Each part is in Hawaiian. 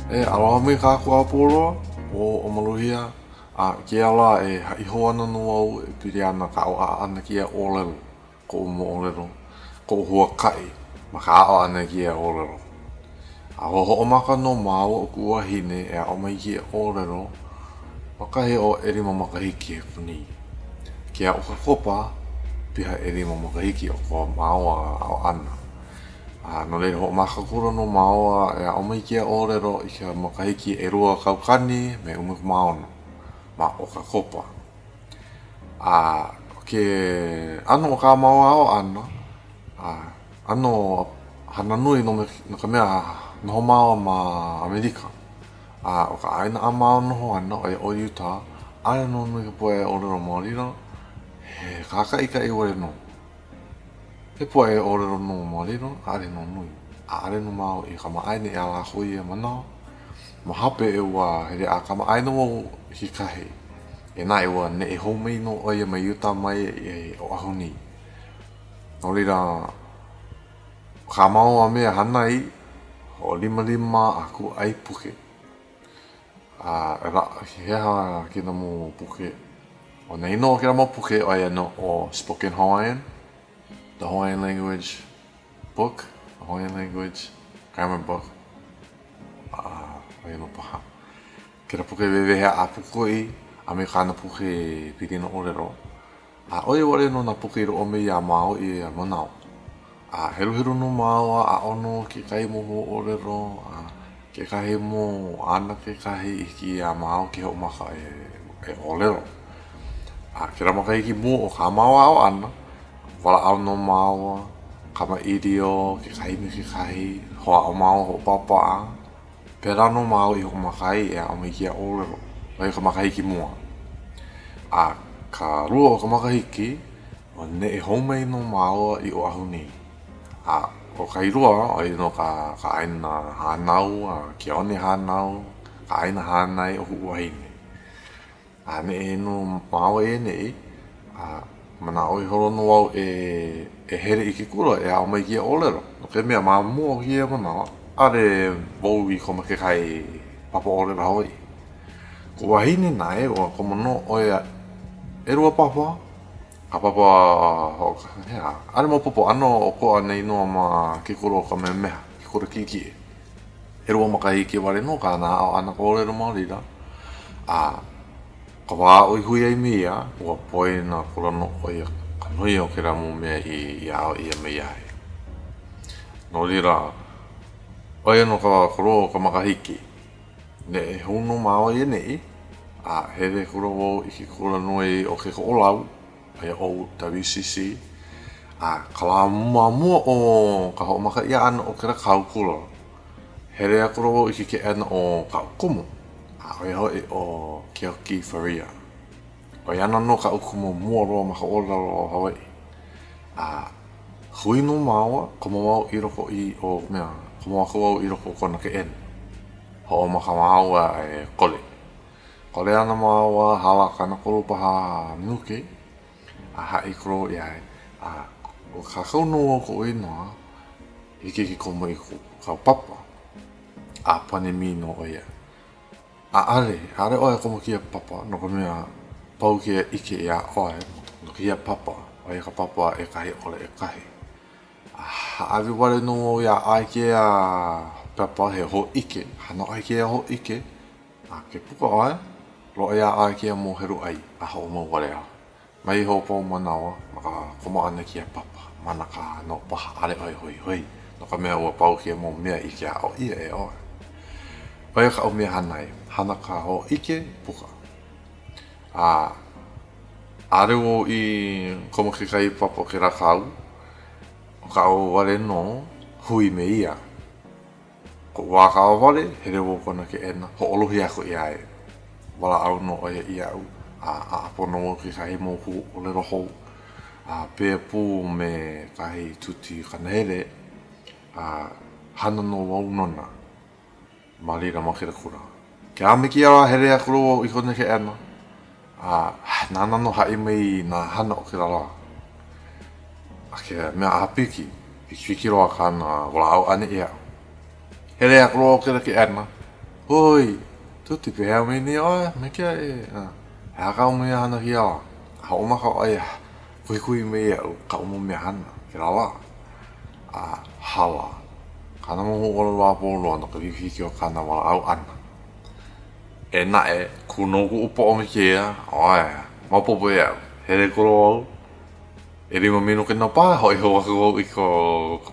E aloha mai kākou a pau loa, ʻo ʻo Maluhia, a i kēia lā e haʻi hou ana nō au e pili ana ka aʻo ʻana i kēia ʻōlelo, koʻu moʻolelo, koʻu huakaʻi ma ka aʻo ʻana i kēia ʻōlelo. A ua hoʻomaka nō māua ʻo kuʻu wahine e aʻo mai i kēia ʻōlelo ma kahi o ʻelima makahiki aku nei. Kēia ʻOkakopa, piha ʻelima makahiki o ko māua aʻo ʻana. A no laila, hoʻomaka akula nō māua e aʻo mai kēia ʻōlelo i ka makahiki 2000 me 16 ma ʻOkakopa. A ʻo ke ʻano o kā māua aʻo ʻana, a ʻano hana nui no no ka mea, noho māua ma ʻAmelika. A ʻo ka ʻāina a māua noho ana, ʻo ia ʻo Utah, ʻaʻole nō nui ka poʻe ʻōlelo Maori, he kākaʻikaʻi wale nō. He poʻe ʻōlelo nō Maolilo, ʻaʻole nō nui. ʻAʻole nō māua i kamaʻāina iā lākou i ia manawa. Ma hope ua hele a kamaʻāina wau i kekahi. Eia naʻe ua neʻe hou mai nō ʻo ia mai Utah mai i Oʻahu nei. No laila, ʻo kā māua mea hana ai, hoʻolimalima a kūʻai puke. A e laʻa, he aha kēlā mau puke? ʻO nā inoa o kēlā mau puke, ʻo ia nō ʻo Spoken Hawaiian, The Hawaiian Language Book, The Hawaiian Language Grammar Book, a ʻo ia nō paha. Kēlā puke wehewehe a Pūkuʻi a me kāna puke pilina ʻōlelo. A ʻo ia wale nō nā puke i loaʻa mai iā māua i ia manawa. A heluhelu nō māua, aʻo nō kekahi mau huaʻōlelo, a kekahi mau ana kekahi i hiki iā māua ke hoʻomaka e, e ʻōlelo. A kēlā makahiki mua o kā māua aʻo ʻana, walaʻau nō māua, kamaʻilio kekahi me kekahi, hoʻāʻo māua hoʻopāpā. Pēlā nō māua i hoʻomaka ai e aʻo mai i kēia ʻōlelo, ʻo ia ka makahiki mua. A ka lua o ka makahiki, ua neʻe hou mai nō māua i Oʻahu nei. A ʻo Kailua, ʻo ia nō ka ka ʻāina hānau a ke one hānau, ka ʻāina hānai o kuʻu wahine. A neʻe nō māua i ʻaneʻi, a manaʻo ihola nō au e e hele i ke kula e aʻo mai kēia ʻōlelo. No ka mea, ma mua o kēia manawa, ʻaʻole wau i komo kekahi papa ʻōlelo Hawaiʻi. Koʻu wahine naʻe, ua komo nō ʻo ia ʻelua papa, ka papa he aha, ʻaʻole maopopo, ʻano ʻokoʻa nā inoa ma ke kula o Kamehameha, ke kula kiʻekiʻe. ʻElua makahiki wale nō kāna aʻo ʻana ka ʻōlelo Maolila, a ka wā aʻu i hui ai me ia, ua poina akula nō ʻo ia ka nui o kēlā mau mea i aʻo ʻia mai ai. No laila, ʻo ia nō ka lua o ka makahiki. Neʻe hou nō māua i ʻaneʻi, a hele akula wau i ke kula nui o ke Koʻolau, ʻo ia ʻo WCC, a ka lā ma mua o ka hoʻomaka ʻia ʻana o kēlā kau kula, hele akula wau i ke keʻena o kaʻu kumu, a ʻo ia hoʻi ʻo Keoki Faria. ʻO ia ana nō kaʻu kumu mua loa ma ka ʻōlelo Hawaiʻi. A hui nō māua, komo wau i loko i o mea, komo aku wau i loko o kona keʻena. Hoʻomaka māua e koli. Koli ana māua, hala 30 paha minuke, a haʻi akula wau iā ia, a ua kākau nō wau koʻu inoa, hiki ke komo i kāu papa, a pane mai nō ʻo ia. ʻAʻole, ʻaʻole ʻoe e komo i kēia papa, no ka mea, pau kēia ʻike iā ʻoe no kēia papa, ʻo ia ka papa ʻekahi ʻole ʻekahi. A hāʻawi wale nō wau iā ʻoe kēia papa he hōʻike, hana ʻoe i kēia hōʻike, A ke puka ʻoe, loaʻa iā ʻoe kēia mau helu ʻai a hoʻomau wale aku. Mai hoʻopau manawa ma ka komo ʻana i kēia papa, manakā nō paha, ʻaʻole ʻoe hoihoi, no ka mea ua pau kēia mau mea i ke aʻo ʻia e ʻoe. ʻO ia kaʻu mea hana ai, hana ka hōʻike, puka. A ʻaʻole wau i komo kekahi papa o kēlā kau, ʻo kaʻu wale nō, hui me ia. Koʻu wā kaʻawale, hele wau kona keʻena, hoʻolohe aku iā ia. Walaʻau nō ʻo ia iaʻu, a ʻāpono wau kekahi mau huaʻōlelo hou, a pēia pū me kahi Tuti Kanahele, a hana nō wau nona ma laila ma kēlā kula. Kēlā me kēia lā, hele akula wau i kona keʻena, a nāna nō haʻi mai nā hana o kēlā lā. A ke mea ʻāpiki, wikiwiki loa kāna walaʻau ʻana iaʻu. Hele akula wau kēlā keʻena. Hoi, Tuti, pehea mai nei ʻoe? Maikaʻi. He aha kāu mea hana kēia lā? A hoʻomaka ʻo ia, kuhikuhi mai iaʻu kaʻu mau mea hana kēlā lā. A hala kāna mau huaʻōlelo a pau loa no ka wikiwiki o kāna walaʻau ʻana. Eia naʻe, kū nō kuʻu poʻo me kēia, ʻoe, maopopo iaʻu, hele kula wau, ʻelima minuke nō paha, hoʻi hou aku wau i ka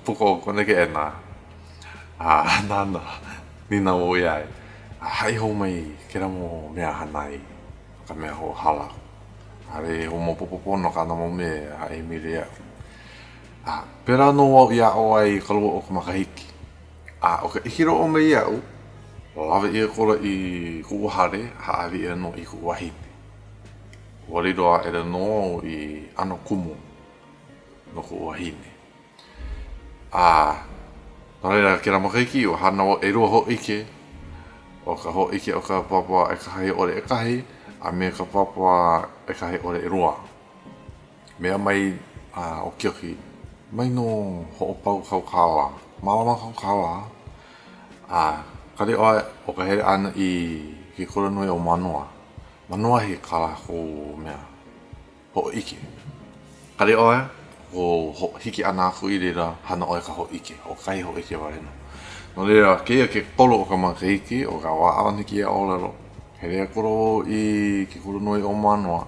puka o kona keʻena, a nāna, nīnau wau iā ia, a haʻi hou mai kēlā mau mea hana i ka mea hoʻohala. ʻAʻole i hoʻomaopopo pono kāna mau mea e haʻi maila iaʻu. A pēlā nō wau i aʻo ai i ka lua o ka makahiki. A ʻo ka ʻike loaʻa mai iaʻu, lawe ʻia akula i kuʻu hale, hāʻawi ʻia nō i kuʻu wahine. Ua lilo aʻela nō au i ʻano kumu no kuʻu wahine. A no laila, kēlā makahiki, ua hana wau ʻelua hōʻike, ʻo ka hōʻike o ka papa ʻekahi ʻole ʻekahi a me ka papa ʻekahi ʻole ʻelua. Mea mai ʻo Keoki, mai nō hoʻopau kāu kālā, mālama kāu kālā, a kali ʻoe ʻo ka hele ʻana i ke kulanui o Mānoa. Manuahi kā lākou mea hōʻike. Kali ʻoe, ʻo hiki ʻana aku i laila, hana ʻoe ka hōʻike, hoʻokahi hōʻike wale nō. No laila, kēia ke kolu o ka makahiki, ʻo ka wā aʻo ʻana i kēia ʻōlelo, hele akula wau i ke kulanui o Mānoa,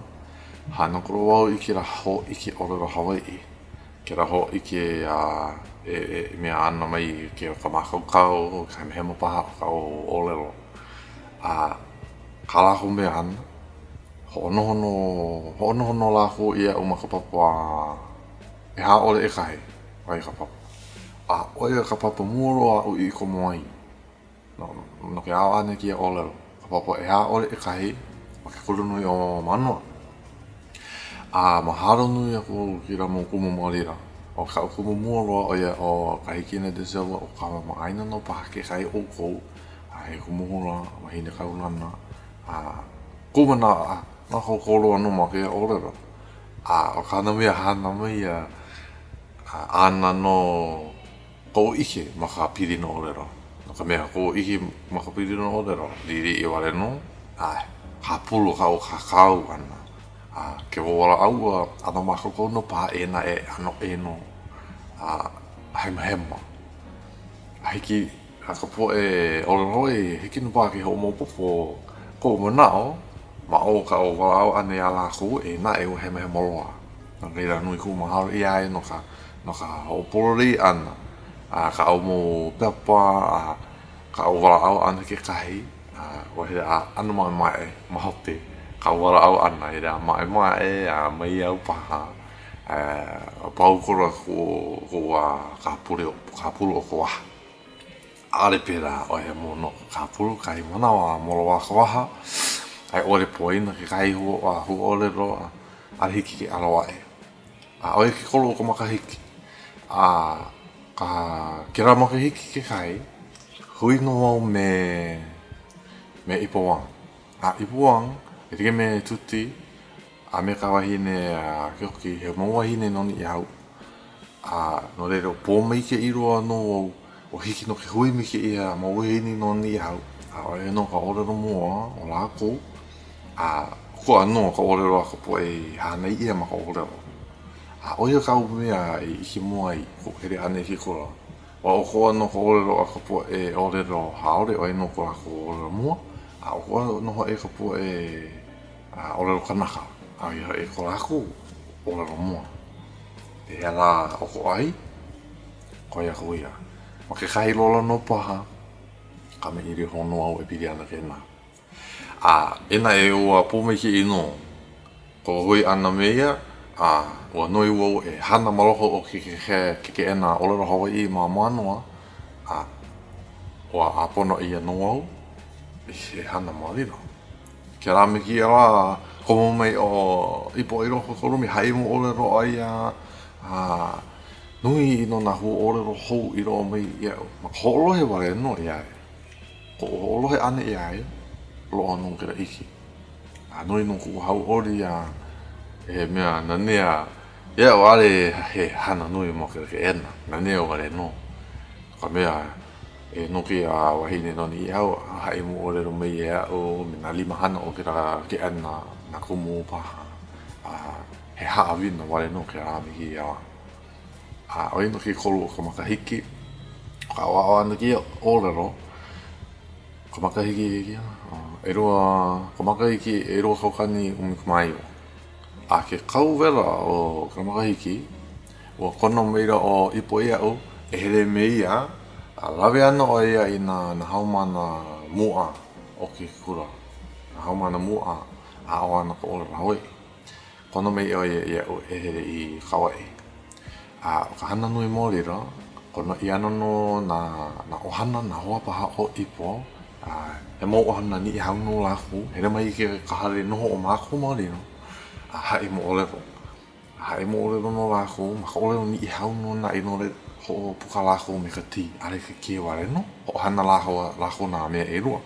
hana akula wau i kēlā hōʻike ʻōlelo Hawaiʻi, kēlā hōʻike a e mea ana mai ke ka mākaukau, ka hemahema paha o ka ʻōlelo. A kā lākou mea hana, hoʻonoho nō, hoʻonoho nō lākou iaʻu ma ka papa ʻehā ʻole ʻekahi, wahi a ka papa. A ʻo ia ka papa mua loa aʻu i komo ai no, no ke aʻo ʻana i kēia ʻōlelo, ka papa ʻehā ʻole ʻekahi ma ke kulanui o Mānoa. A mahalo nui aku au i kēlā mau kumu ma laila. ʻO kaʻu kumu mua loa ʻo ia ʻo Kahikina de Silva ʻo kamaʻāina nō paha kekahi o ʻoukou, a he kumu hula, wahine kaulana, a koʻu manaʻo, a mākaukau loa nō ma kēia ʻōlelo. A ʻo kāna mea hana mai ia, āna nō koʻu ʻike ma ka pilina ʻōlelo. No ka mea, koʻu ʻike ma ka pilina ʻōlelo, liʻiliʻi wale nō, a kāpulu kaʻu kākau ʻana. A ke walaʻau ua ʻano mākaukau nō paha eia naʻe ʻano ʻē nō a hemahema. A hiki A ka poʻe ʻōlelo Hawaiʻi, hiki nō paha ke hoʻomaopopo koʻu manaʻo ma o kaʻu walaʻau ʻana iā lākou, eia naʻe ua hemahema loa. No laila, nui kuʻu mahalo iā ia no ka no ka hoʻopololei ʻana a kaʻu mau pepa a kaʻu walaʻau ʻana kekahi, a ua hele a ʻano maʻemaʻe ma hope kaʻu walaʻau ʻana, hele a maʻemaʻe a maiau paha a pau akula koʻu wā kāpulu kāpulu o ka waha. ʻAʻole pēlā, ʻoiai mau nō ka kāpulu kahi manawa a moloā ka waha, a i ʻole poina kekahi huaʻōlelo a ʻaʻole hiki ke ʻalo aʻe. A ʻo ia ke kolu o ka makahiki. A ka kēlā makahiki kekahi, hui nō wau me me Ipo Wang. A Ipo Wang, e like me Tuti a me ka wahine a Keoki, he mau wāhine no Niʻihau. A no laila, pōmaikaʻi loa nō wau, ua hiki nō ke hui me kēia mau wāhine no Niʻihau, a ʻo ia nō ka ʻōlelo mua o lākou, a ʻokoʻa nō ka ʻōlelo a ka poʻe i hānai ʻia ma ka ʻōlelo. A ʻo ia kaʻu mea i ʻike mua ai koʻu hele ʻana i ke kula. Ua ʻokoʻa nō ka ʻōlelo a ka poʻe ʻōlelo haole, ʻo ia nō ko lākou ʻōlelo mua, a ʻokoʻa nō hoʻi ka poʻe a ʻōlelo kanaka, ʻo ia hoʻi ko lākou ʻōlelo mua. Pehea lā ʻokoʻa ai? Koe aku ia. Ma kekahi lola nō paha, kamaʻilio hou nō au e pili ana kēnā. A eia naʻe ua pōmaikaʻi nō koʻu hui ʻana me ia, a ua noi wau e hana ma loko o ke keʻena ʻōlelo Hawaiʻi ma Mānoa, a ua ʻāpono ʻia nō au e hana ma laila. Kēlā me kēia lā, komo mai ʻo Ipo i loko o ka lumi, haʻi moʻolelo ʻo ia, a nui nō nā huaʻōlelo hou i loaʻa mai iaʻu. Ma ka hoʻolohe wale nō iā ia. Koʻu hoʻolohe ʻana iā ia, loaʻa nō kēlā ʻike. A nui nō kuʻu hauʻoli a he mea nanea iaʻu, ʻaʻole he hana nui ma ke keʻena, nanea wale nō. No ka mea. E no kēia wahine no Niʻihau a haʻi moʻolelo mai iaʻu me nā limahana o kēlā keʻena, nā kumu paha, a he haʻawina wale nō kēlā me kēia lā. A ʻo ia nō ke kolu o ka makahiki, ʻo ka aʻoaʻo ʻana kēia ʻōlelo, ka makahiki ʻelua, ka makahiki 2019. A ke kau wela o ka makahiki, ua kono maila ʻo Ipo iaʻu e hele me ia, a lawe ana ʻo ia i nā nā haumāna muʻa o ke kula, nā haumāna muʻa a aʻo ana ka ʻōlelo Hawaiʻi. Kono mai ʻo ia iaʻu e hele i Kauaʻi. A ʻo ka hana nui ma laila, kono ʻia ana nō nā nā ʻohana, nā hoa paha o Ipo, A he mau ʻohana Niʻihau nō lākou, hele mai i ke ka hale noho o mākou ma laila, a haʻi moʻolelo. A haʻi moʻolelo nō lākou, ma ka ʻōlelo Niʻihau nō naʻe no laila, hoʻopuka lākou me ka T, ʻaʻole ka K wale nō, hoʻohana lākou lākou nā mea ʻelua.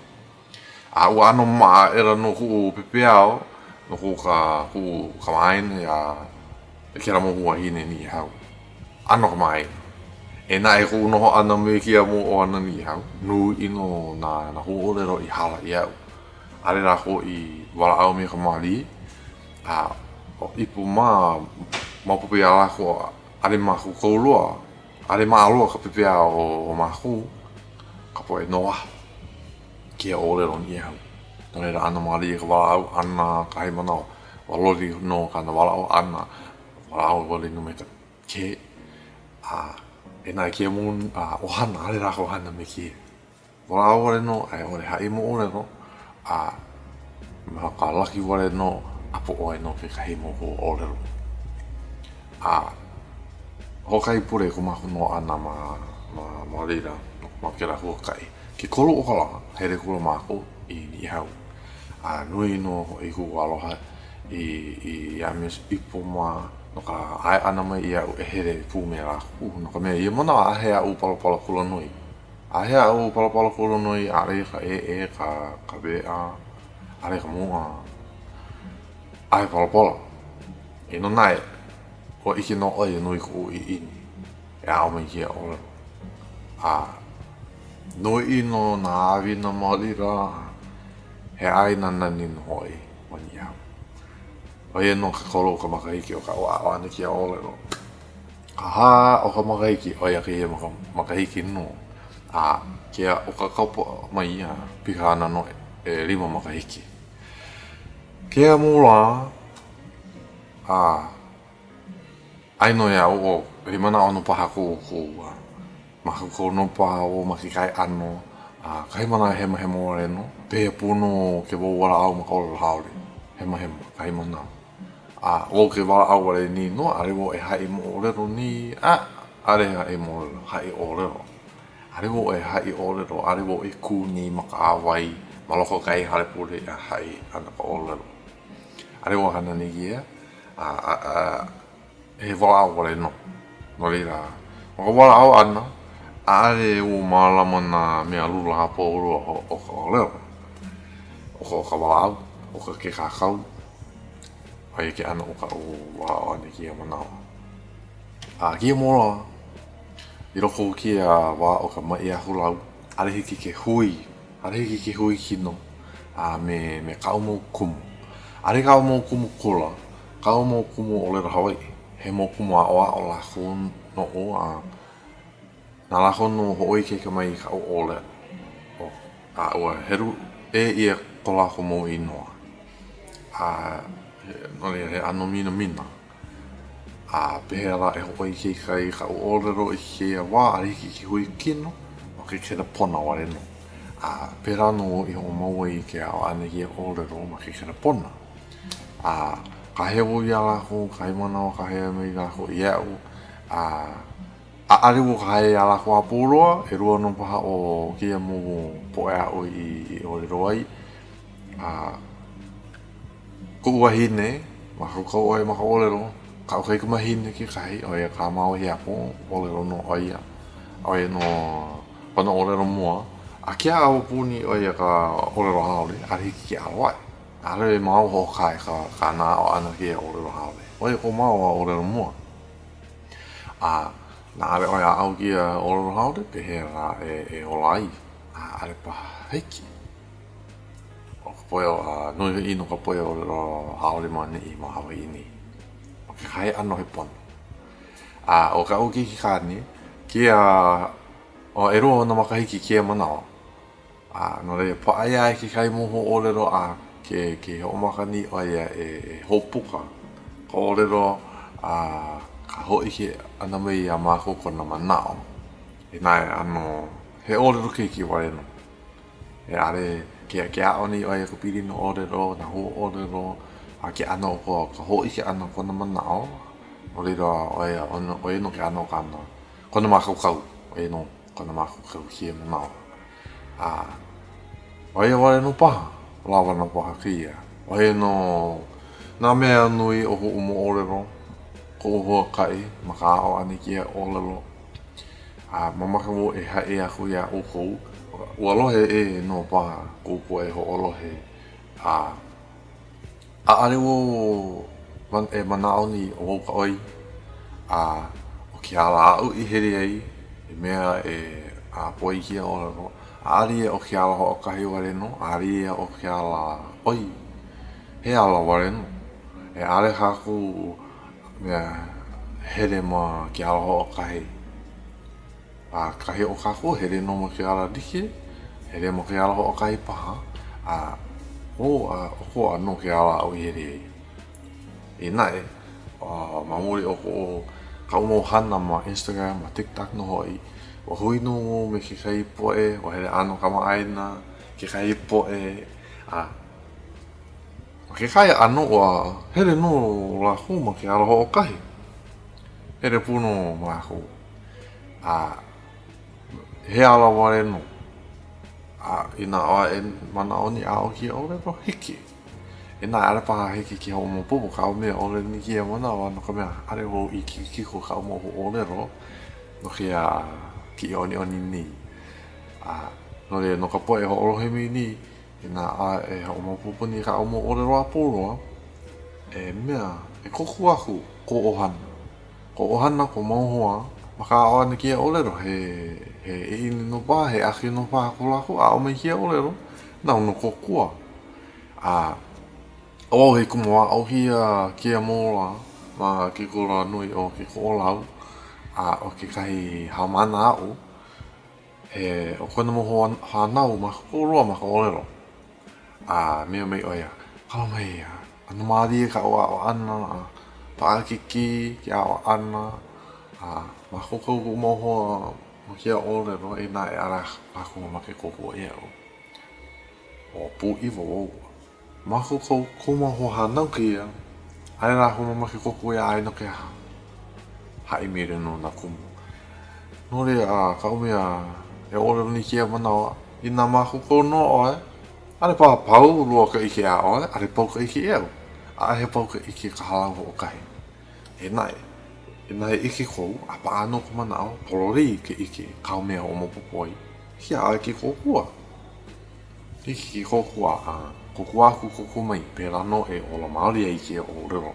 A ua ʻano maʻa aʻela nō kuʻu pepeiao no ko ka kuʻu kamaʻāina iā kēlā mau wāhine Niʻihau. ʻAno kamaʻāina. Eia naʻe koʻu noho ʻana me kēia mau ʻohana Niʻihau, nui ʻino nā nā huaʻōlelo i hala iaʻu. ʻAʻole lākou i walaʻau me ka mālie, a ʻo Ipo mā, maopopo iā lākou ʻaʻole mākaukau loa, ʻaʻole maʻa loa ka pepeiao o mākou, ka poʻe no Oʻahu, kēia ʻōlelo Niʻihau. No laila, ʻano mālie ka walaʻau ʻana kahi manawa, ua loli nō kāna walaʻau ʻana, walaʻau wale nō me ka K, a eia naʻe kēia mau ʻohana, ʻaʻole lākou hana me kēia. Walaʻau wale nō, a i ʻole haʻi moʻolelo, a ma ka laki wale nō, ʻapo ʻoe no kekahi mau huaʻōlelo. A hoʻokahi pule ko mākou noho ʻana ma, ma, ma laila, ma kēlā huakaʻi. Ke kolu o ka lā, hele kula mākou i Niʻihau. A nui nō hoʻi kuʻu aloha i, i, iā Miss Ipo mā no ka ʻae ʻana mai iaʻu e hele pū me lākou, no ka mea, ia manawa ʻaʻahe aʻu palapala kulanui. ʻAʻahe aʻu palapala kulanui, ʻaʻole ka ʻēʻē, ka, ka bēʻa, ʻaʻole ka muʻa, ʻaʻahe palapala. Eia nō naʻe, ua ʻike nō ʻo ia nui koʻu ʻiʻini e aʻo mai kēia ʻōlelo. A nui ʻino nā haʻawina ma laila, he ʻāina nani nō hoʻi ʻo Niʻihau. ʻO ia nō ke kolu o ka makahiki o kaʻu aʻo ʻana kēia ʻōlelo. Ka hā o ka makahiki, ʻo ia kēia makahiki nō. A kēia ʻOkakopa mai ia, piha ana nō ʻelima makahiki. Kēia mau lā, a ʻae nō iaʻu ʻo he manaʻo nō paha ko ʻoukou a mākaukau nō paha wau ma kekahi ʻano a kahi manawa hemahema wale nō. Pehea pū nō ke wau walaʻau ma ka ʻōlelo haole, hemahema kahi manawa. A wau ke walaʻau wale nei nō, ʻaʻole wau e haʻi moʻolelo nei, a ʻaʻole e haʻi moʻolelo, haʻi ʻōlelo. ʻAʻole wau e haʻi ʻōlelo, ʻaʻole wau e kū nei ma ka ʻāwai ma loko o kahi hale pule a haʻi ana ka ʻōlelo. ʻAʻole wau hana nei ia, a, a, a, he walaʻau wale nō. No laila, ma ka walaʻau ʻana, ʻaʻole ua mālama nā mea lula a pau loa o ka ʻōlelo, ʻo ka, ka walaʻau, ʻo ka ke kākau, ʻo ia ke ʻano o kaʻu walaʻau ʻana i kēia manawa. A kēia mau lā, i loko o kēia wā o ka maʻi ahulau, ʻaʻole hiki ke hui ʻAʻole hiki ke hui kino a me me kaʻu mau kumu. ʻAʻole kaʻu mau kumu kula, kaʻu mau kumu ʻōlelo Hawaiʻi. He mau kumu aʻoaʻo lākou noʻu a na lākou nō hoʻoikaika mai i kaʻu ʻōlelo. A ua helu ʻē ʻia ko lākou mau inoa. A no laila, he ʻano minamina. A pehea lā e hoʻoikaika ai kaʻu ʻōlelo i kēia wā ʻaʻole hiki ke hui kino ma ke kelepona wale nō. A pēlā nō i hoʻomau ai i ke aʻo ʻana i kēia ʻōlelo ma ke kelepona. A kāhea wau iā lākou, kahi manawa kāhea mai lākou iaʻu, a ʻaʻole wau kāhea iā lākou a pau loa, ʻelua nō paha o kēia mau poʻe aʻu i ʻōlelo ai. A Kuʻu wahine, mākaukau ʻoe ma ka ʻōlelo, kaʻu kaikamahine kekahi, ʻo ia kā māua hiapo, ʻōlelo nō ʻo ia, ʻo ia nō kona ʻōlelo mua, a ke aʻo puni ʻo ia ka ʻōlelo haole, ʻaʻole hiki ke ʻalo aʻe. ʻAʻole māua hoʻokae ka kāna aʻo ʻana kēia ʻōlelo haole. ʻO ia ko māua ʻōlelo mua. A. Inā ʻaʻole ʻoe aʻo i kēia ʻōlelo haole, pehea lā e, e ola ai? ʻAʻole paha hiki. ʻO ka poʻe, a nui hoʻi no ka poʻe ʻōlelo haole ma ʻaneʻi ma Hawaiʻi nei. ʻO kekahi ʻano he pono. A ʻo kaʻu keiki kāne, kēia, ʻo ʻelua ona makahiki kēia manawa. A no laila, paʻa iā ia kekahi mau huaʻōlelo a ke, ke hoʻomaka nei ʻo ia e, e hoʻopuka ka ʻōlelo a ka hōʻike ʻana mai iā mākou kona manaʻo. Inā e ʻano he ʻōlelo keiki wale nō. E ʻaʻole ke, ke aʻo nei ʻo ia ka pilina ʻōlelo, nā huaʻōlelo, a ke ʻano o ko, ka hōʻike ʻana kona manaʻo, no laila, ʻo ia, ʻo ia nō ke ʻano o kāna, kona mākaukau, ʻo ia nō kona mākaukau i kēia manawa. A ʻo ia wale nō paha, lawa nō paha kēia. ʻO ia nō nā mea nui o koʻu moʻolelo, koʻu huakaʻi ma ka aʻo ʻana i kēia ʻōlelo. A mamake wau e haʻi aku iā ʻoukou, ua lohe ʻē nō paha kou poʻe hoʻolohe, a ʻaʻole wau e manaʻo nei ʻo wau ka ʻoi, a ʻo ke ala aʻu i hele ai i mea e ʻāpono i kēia ʻōlelo, ʻaʻole ia ʻo ke ala hoʻokahi wale nō, ʻaʻole ia ʻo ke ala ʻoi, he ala wale nō. E ʻaʻole kākou mea hele ma ke ala hoʻokahi. A kahi o kākou, hele nō ma ke ala like, hele ma ke ala hoʻokahi paha, a ʻo a ʻokoʻa nō ke ala aʻu i hele ai. Eia naʻe, ma muli o koʻu kaʻu mau hana ma Instagram, ma TikTok nō hoʻi, ua hui nō wau me kekahi poʻe, ua hele ʻano kamaʻāina kekahi poʻe, a ma kekahi ʻano, ua hele nō lākou ma ke ala hoʻokahi. Hele pū nō lākou. A he ala wale nō. A inā ʻoe e manaʻo nei aʻo kēia ʻōlelo, hiki. Inā ʻaʻole paha hiki ke hoʻomaopopo kaʻu mea ʻōlelo nei kēia manawa no ka mea, ʻaʻole wau i kikokiko kaʻu mau huaʻōlelo no kēia kiʻiʻoniʻoni nei. A no laila, no ka poʻe hoʻolohe mai nei, inā ʻoe e hoʻomaopopo nei kaʻu mau ʻōlelo a pau loa, e mea, e kōkua aku kou ʻohana. Kou ʻohana, kou mau hoa, ma ka aʻo ʻana i kēia ʻōlelo, he, he ʻiʻini nō paha, he ake nō paha ko lākou aʻo mai i kēia ʻōlelo, nāu nō kōkua. A ʻo wau he kumu aʻo kēia, kēia mau lā ma ke kula nui o ke Koʻolau, a ʻo kekahi haumāna aʻu, he, ʻo kona mau hoa hānau mākaukau loa ma ka ʻōlelo. A mea mai ʻo ia, Kala mai ia, ʻano mālie kaʻu aʻo ʻana, a paʻakikī ke aʻo ʻana, a mākaukau koʻu mau hoa ma kēia ʻōlelo, eia naʻe ʻaʻole lākou mamake kōkua iaʻu. Ua pūʻiwa wau. Mākaukau kou mau hoahānau kēia, ʻaʻole lākou mamake kōkua iā ʻoe no ke aha? Haʻi maila nō nā kumu. No laila, kaʻu mea e ʻōlelo nei kēia manawa, inā mākaukau nō ʻoe, ʻaʻole paha pau loa ka ʻike iā ʻoe, ʻaʻole pau ka ʻike iaʻu. ʻAʻohe pau ka ʻike ka hālau hoʻokahi. Eia naʻe, inā he ʻike kou, a paʻa nō ka manaʻo, pololei ka ʻike, kāu mea hoʻomaopopo ai, hiki iā ʻoe ke kōkua. Hiki ke kōkua a kōkua aku kōkua mai, pēlā nō e ola maoli ai kēia ʻōlelo.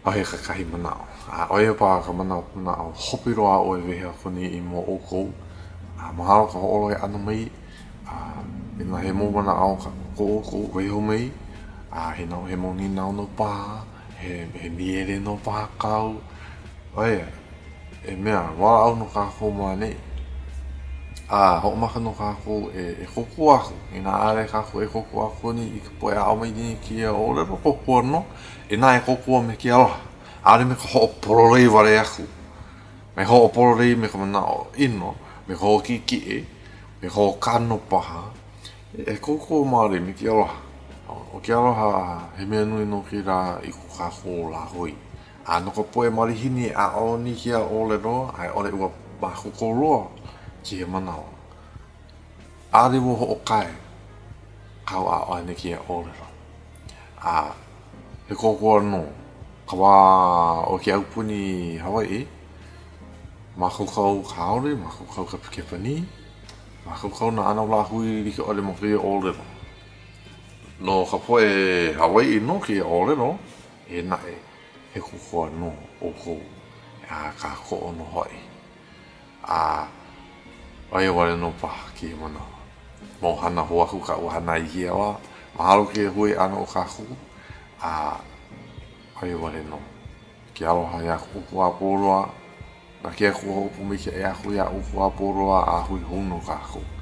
ʻO ia kekahi manaʻo. A ʻo ia paha ka manaʻo manaʻo hope loa aʻu e wehe aku nei i mua o ʻoukou. A mahalo ka hoʻolohe ʻana mai. A inā he mau manaʻo ko ʻoukou, waiho mai. A he he mau nīnau nō paha, he he nīele nō paha kāu. ʻO ia, e mea, walaʻau nō kākou ma ʻaneʻi. A hoʻomaka nō kākou e, e kōkua aku. Inā ʻaʻole kākou e kōkua aku nei i ka poʻe aʻo mai nei i kēia ʻōlelo, kōkua nō. Inā e kōkua me ke aloha, ʻaʻole me ka hoʻopololei wale aku. Me hoʻopololei me ka manaʻo ʻino, me ka hoʻokiʻekiʻe, me ka hoʻokano paha. E kōkua maoli me ke aloha. ʻO ke aloha, he mea nui nō kēlā i ko kākou lāhui. A no ka poʻe malihini e aʻo nei kēia ʻōlelo, a i ʻole ua mākaukau loa kēia manawa. ʻAʻole ua hoʻokae kāu aʻo ʻana i kēia ʻōlelo. A he kōkua nō ka wā o ke aupuni Hawaiʻi, mākaukau ka haole, mākaukau ka Kepanī, mākaukau nā ʻano lāhui like ʻole ma kēia ʻōlelo. No ka poʻe Hawaiʻi nō kēia ʻōlelo, Eia naʻe, he kōkua nō ʻoukou. A kākoʻo nō hoʻi. A ʻo ia wale nō paha kēia manawa. Mau hana hou aku kaʻu hana i kēia wā. Mahalo kēia hui ʻana o kākou. A ʻo ia wale nō. Ke aloha iā ʻoukou a pau loa. Na ke Akua hoʻopōmaikaʻi aku iā ʻoukou a pau loa a hui hou nō kākou.